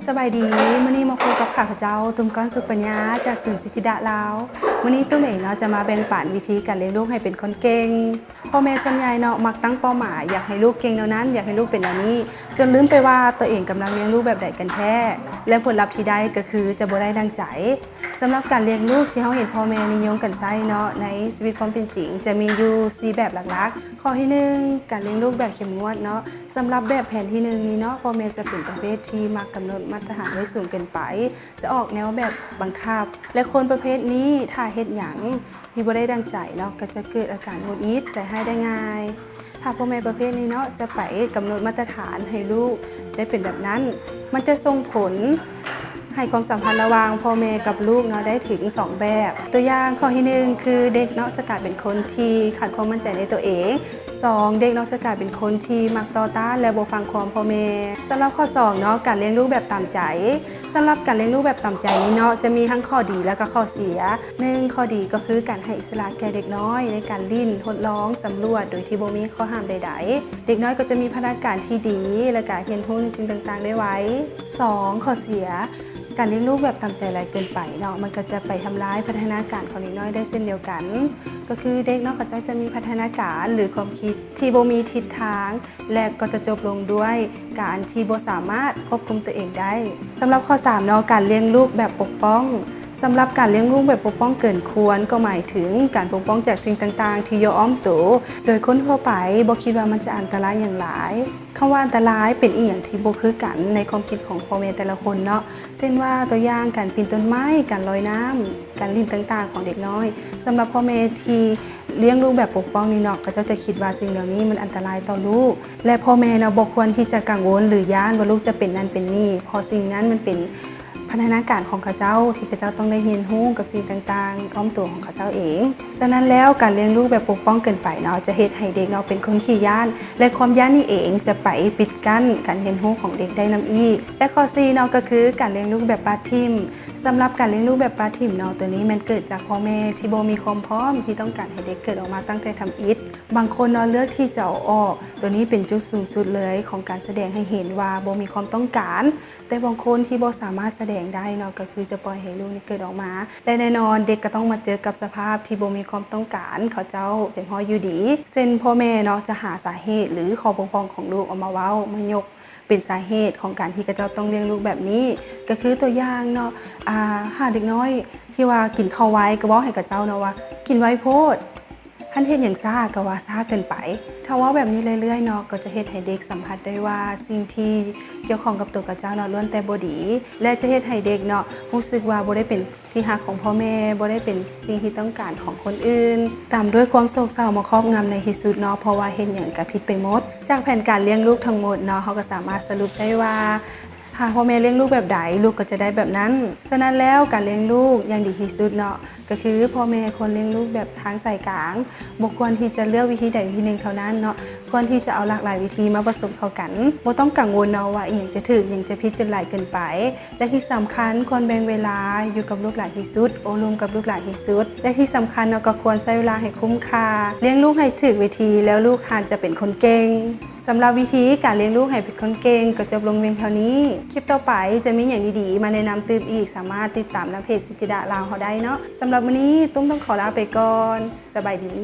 ສະບາຍດີ, ມື້ນີ້ມາພົບກັບຂ້າພະເຈົ້າ ຕຸ້ມກ້ອນ ສຸກປັນຍາ ຈາກສູນສິດທິດະລາວ. ມື້ນີ້ຕຸ້ມເອງເນາະ ຈະມາແບ່ງປັນວິທີການລ້ຽງລູກໃຫ້ເປັນຄົນເກັ່ງ. ພໍ່ແມ່ສ່ວນໃຫຍ່ເນາະ ມັກຕັ້ງເປົ້າໝາຍຢາກໃຫ້ລູກເກັ່ງແນວນັ້ນ, ຢາກໃຫ້ລູກເປັນແນວນີ້, ຈົນລືມໄປວ່າຕົວເອງກຳລັງລ້ຽງລູກແບບໃດກັນແທ້ ແລະ ຜົນລັບທີ່ໄດ້ກໍຄືຈະບໍ່ໄດ້ດັ່ງໃຈ. ສຳລັບການລ້ຽງລູກທີ່ເຮົາເຫັນພໍ່ແມ່ນິຍົມກັນໃຊ້ເນາະ ໃນຊີວິດຄວາມເປັນຈິງ ຈະມີຢູ່ສີ່ແບບຫຼັກໆ. ຂໍ້ທີໜຶ່ງ ການລ້ຽງລູກແບບເຂັ້ມງວດເນາະ. ສຳລັບແບບແຜນທີໜຶ່ງນີ້ເນາະ ພໍ່ແມ່ຈະເປັນປະເພດທີ່ມັກກຳນົດມາດຕະຖານໄວ້ສູງເກີນໄປ, ຈະອອກແນວແບບບັງຄັບ ແລະ ຄົນປະເພດນີ້ຖ້າເຮັດຫຍັງທີ່ບໍ່ໄດ້ດັ່ງໃຈເນາະ ກໍຈະເກີດອາການຫງຸດຫງິດ, ໃຈຮ້າຍໄດ້ງ່າຍ. ຖ້າພໍ່ແມ່ປະເພດນີ້ເນາະ ຈະໄປກຳນົດມາດຕະຖານໃຫ້ລູກໄດ້ເປັນແບບນັ້ນ, ມັນຈະສົ່ງຜົນໃຫ້ຄວາມສຳພັນລະຫວ່າງພໍ່ແມ່ກັບລູກເນາະ ໄດ້ເຖິງສອງແບບ. ຕົວຢ່າງຂໍ້ທີໜຶ່ງ ຄືເດັກເນາະ ຈະກາຍເປັນຄົນທີ່ຂາດຄວາມໝັ້ນໃຈໃນຕົວເອງ. ສອງ ເດັກເນາະ ຈະກາຍເປັນຄົນທີ່ມັກຕໍ່ຕ້ານ ແລະ ບໍ່ຟັງຄວາມພໍ່ແມ່. ສຳລັບຂໍ້ສອງເນາະ ການລ້ຽງລູກແບບຕາມໃຈ. ສຳລັບການລ້ຽງລູກແບບຕາມໃຈນີ້ເນາະ ຈະມີທັງຂໍ້ດີ ແລະ ກໍຂໍ້ເສຍ. ໜຶ່ງ ຂໍ້ດີກໍຄືການໃຫ້ອິດສະຫຼະແກ່ເດັກນ້ອຍໃນການຫຼິ້ນ, ທົດລອງ, ສຳຫຼວດ ໂດຍທີ່ບໍ່ມີຂໍ້ຫ້າມໃດໆ. ເດັກນ້ອຍກໍຈະມີພັດທະນາການທີ່ດີ ແລະ ກະຮຽນຮູ້ໃນສິ່ງຕ່າງໆໄດ້ໄວ. ສອງ ຂໍ້ເສຍ ການລ້ຽງລູກແບບຕາມໃຈຫຼາຍເກີນໄປເນາະ ມັນກໍຈະໄປທຳລາຍພັດທະນາການຂອງເດັກນ້ອຍໄດ້ເຊັ່ນດຽວກັນ. ກໍຄືເດັກເນາະ ເຂົາເຈົ້າຈະມີພັດທະນາການ ຫຼື ຄວາມຄິດທີ່ບໍ່ມີທິດທາງ ແລະ ກໍຈະຈົບລົງດ້ວຍການທີ່ບໍ່ສາມາດຄວບຄຸມຕົວເອງໄດ້. ສຳລັບຂໍ້ສາມເນາະ ການລ້ຽງລູກແບບປົກປ້ອງ. ສຳລັບການລ້ຽງລູກແບບປົກປ້ອງເກີນຄວນ ກໍໝາຍເຖິງການປົກປ້ອງຈາກສິ່ງຕ່າງໆທີ່ຢູ່ອ້ອມໂຕ ໂດຍຄົນທົ່ວໄປບໍ່ຄິດວ່າມັນຈະອັນຕະລາຍຫຍັງຫຼາຍ. ຄຳວ່າອັນຕະລາຍເປັນອີ່ຫຍັງທີ່ບໍ່ຄືກັນໃນຄວາມຄິດຂອງພໍ່ແມ່ແຕ່ລະຄົນເນາະ ເຊັ່ນວ່າ ຕົວຢ່າງ ການປີນຕົ້ນໄມ້, ການລອຍນ້ຳ, ການຫຼິ້ນຕ່າງໆຂອງເດັກນ້ອຍ. ສຳລັບພໍ່ແມ່ທີ່ລ້ຽງລູກແບບປົກປ້ອງນີ້ເນາະ ເຂົາເຈົ້າຈະຄິດວ່າສິ່ງເຫຼົ່ານີ້ມັນອັນຕະລາຍຕໍ່ລູກ ແລະ ພໍ່ແມ່ເນາະ ບໍ່ຄວນທີ່ຈະກັງວົນ ຫຼື ຢ້ານວ່າລູກຈະເປັນນັ້ນເປັນນີ້ ເພາະສິ່ງນັ້ນມັນເປັນພັດທະນາການຂອງເຂົາເຈົ້າ ທີ່ເຂົາເຈົ້າຕ້ອງໄດ້ຮຽນຮູ້ກັບສິ່ງຕ່າງໆອ້ອມໂຕຂອງເຂົາເຈົ້າເອງ. ສະນັ້ນແລ້ວ ການລ້ຽງລູກແບບປົກປ້ອງເກີນໄປເນາະ ຈະເຮັດໃຫ້ເດັກເນາະເປັນຄົນຂີ້ຢ້ານ ແລະ ຄວາມຢ້ານນີ້ເອງຈະໄປປິດກັ້ນການຮຽນຮູ້ຂອງເດັກໄດ້ນຳອີກ. ແລະ ຂໍ້ສີ່ເນາະ ກໍຄືການລ້ຽງລູກແບບປະຖິ້ມ. ສຳລັບການລ້ຽງລູກແບບປະຖິ້ມເນາະ ຕົວນີ້ແມ່ນເກີດຈາກພໍ່ແມ່ທີ່ບໍ່ມີຄວາມພ້ອມທີ່ຕ້ອງການໃຫ້ເດັກເກີດອອກມາຕັ້ງແຕ່ທຳອິດ. ບາງຄົນເນາະ ເລືອກທີ່ຈະເອົາອອກ. ຕົວນີ້ເປັນຈຸດສູງສຸດເລີຍຂອງການສະແດງໃຫ້ເຫັນວ່າບໍ່ມີຄວາມຕ້ອງການ. ແຕ່ບາງຄົນທີ່ບໍ່ສາມາດສະແດງໄດ້ເນາະ ກໍຄືຈະປ່ອຍໃຫ້ລູກນີ້ເກີດອອກມາ ແລະ ແນ່ນອນເດັກກໍຕ້ອງມາເຈີກັບສະພາບທີ່ບໍ່ມີຄວາມຕ້ອງການເຂົາເຈົ້າເຕັມຮ້ອຍຢູ່ດີ ເຊັ່ນ ພໍ່ແມ່ເນາະ ຈະຫາສາເຫດ ຫຼື ຂໍ້ບົກຜ່ອງຂອງລູກອອກມາເວົ້າ ມາຍົກເປັນສາເຫດຂອງການທີ່ເຂົາເຈົ້າຕ້ອງລ້ຽງລູກແບບນີ້. ກໍຄືຕົວຢ່າງເນາະ ອາ ຫາເດັກນ້ອຍທີ່ວ່າກິນເຂົ້າໄວ ກໍເວົ້າໃຫ້ເຂົາເຈົ້າເນາະວ່າ ກິນໄວໂພດ. ຄັນເຮັດຫຍັງຊ້າກໍວ່າຊ້າເກີນໄປ. ຖ້າເວົ້າແບບນີ້ເລື້ອຍໆເນາະ ກໍຈະເຮັດໃຫ້ເດັກສຳຜັດໄດ້ວ່າສິ່ງທີ່ກ່ຽວຂ້ອງກັບຕົວຂະເຈົ້າເນາະ ລ້ວນແຕ່ບໍ່ດີ ແລະ ຈະເຮັດໃຫ້ເດັກເນາະ ຮູ້ສຶກວ່າບໍ່ໄດ້ເປັນທີ່ຮັກຂອງພໍ່ແມ່, ບໍ່ໄດ້ເປັນສິ່ງທີ່ຕ້ອງການຂອງຄົນອື່ນ, ຕາມດ້ວຍຄວາມໂສກເສົ້າມາຄອບງຳໃນທີ່ສຸດເນາະ ເພາະວ່າເຮັດຫຍັງກໍຜິດໄປໝົດ. ຈາກແຜນການລ້ຽງລູກທັງໝົດເນາະ ເຮົາກໍສາມາດສະຫຼຸບໄດ້ວ່າ ຫາກພໍ່ແມ່ລ້ຽງລູກແບບໃດ ລູກກໍຈະໄດ້ແບບນັ້ນ. ສະນັ້ນແລ້ວ ການລ້ຽງລູກຢ່າງດີທີ່ສຸດເນາະ ກໍຄືພໍ່ແມ່ຄວນລ້ຽງລູກແບບທາງສາຍກາງ, ບໍ່ຄວນທີ່ຈະເລືອກວິທີໃດວິທີໜຶ່ງເທົ່ານັ້ນເນາະ, ຄວນທີ່ຈະເອົາຫຼາກຫຼາຍວິທີມາປະສົມເຂົ້າກັນ. ບໍ່ຕ້ອງກັງວົນເນາະວ່າອີ່ຫຍັງຈະຖືກ, ຫຍັງຈະຜິດຈົນຫຼາຍເກີນໄປ. ແລະ ທີ່ສຳຄັນ ຄວນແບ່ງເວລາຢູ່ກັບລູກຫຼາຍທີ່ສຸດ, ໂອ້ລົມກັບລູກຫຼາຍທີ່ສຸດ. ແລະ ທີ່ສຳຄັນເນາະ ກໍຄວນໃຊ້ເວລາໃຫ້ຄຸ້ມຄ່າ, ລ້ຽງລູກໃຫ້ຖືກວິທີ ແລ້ວລູກທ່ານຈະເປັນຄົນເກັ່ງ. ສຳລັບວິທີການລ້ຽງລູກໃຫ້ເປັນຄົນເກັ່ງກໍຈົບລົງພຽງເທົ່ານີ້. ຄລິບຕໍ່ໄປຈະມີຫຍັງດີໆມາແນະນຳຕື່ມອີກ, ສາມາດຕິດຕາມນຳເພຈສິດທິດະລາວເຮົາໄດ້ເນາະ. ສຳລັບມື້ນີ້ ຕຸ້ມຕ້ອງຂໍລາໄປກ່ອນ. ສະບາຍດີ.